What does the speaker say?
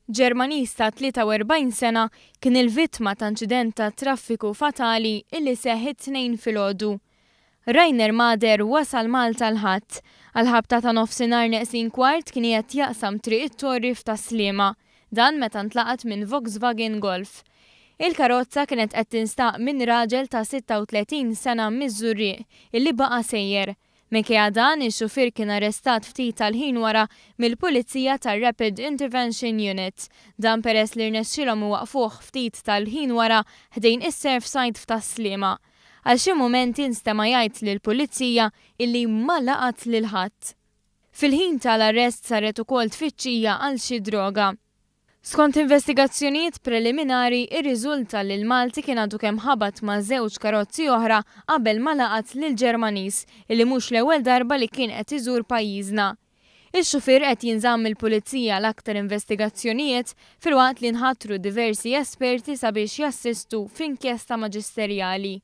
Ġermaniż ta' 43 sena kien il-vittma ta' inċident tat-traffiku fatali illi seħħ it-Tnejn filgħodu. Rainer Mader wasal Malta l-Ħadd. Għall-ħabta ta' nofsinhar neqsin kwart kien qiegħed jaqsam Triq it-Torri f'Tas-Sliema. Dan meta ntlaqat minn Volkswagen Golf. Il-karozza kienet qed tinstaq minn raġel ta' 36 sena miż-Żurrieq illi baqa' sejjer. Minkejja dan, ix-xufier kien arrestat ftit tal-ħin wara mill-Pulizija tar-Rapid Intervention Unit. Dan peress li rnexxielhom iwaqqfuh ftit tal-ħin wara ħdejn is-Surfside f'Tas-Sliema. Għal xi mumenti nstema' jgħid lill-Pulizija illi ma laqat lil ħadd. Fil-ħin tal-arrest saret ukoll tfittxija għal xi droga. Skont investigazzjonijiet preliminari, irriżulta li l-Malti kien għadu kemm ħabat ma' żewġ karozzi oħra qabel ma laqat lill-Ġermaniż, illi mhux l-ewwel darba li kien qed iżur pajjiżna. Ix-xufier qed jinżamm mill-Pulizija għal aktar investigazzjonijiet filwaqt li nħatru diversi esperti sabiex jassistu f'inkjesta maġisterjali.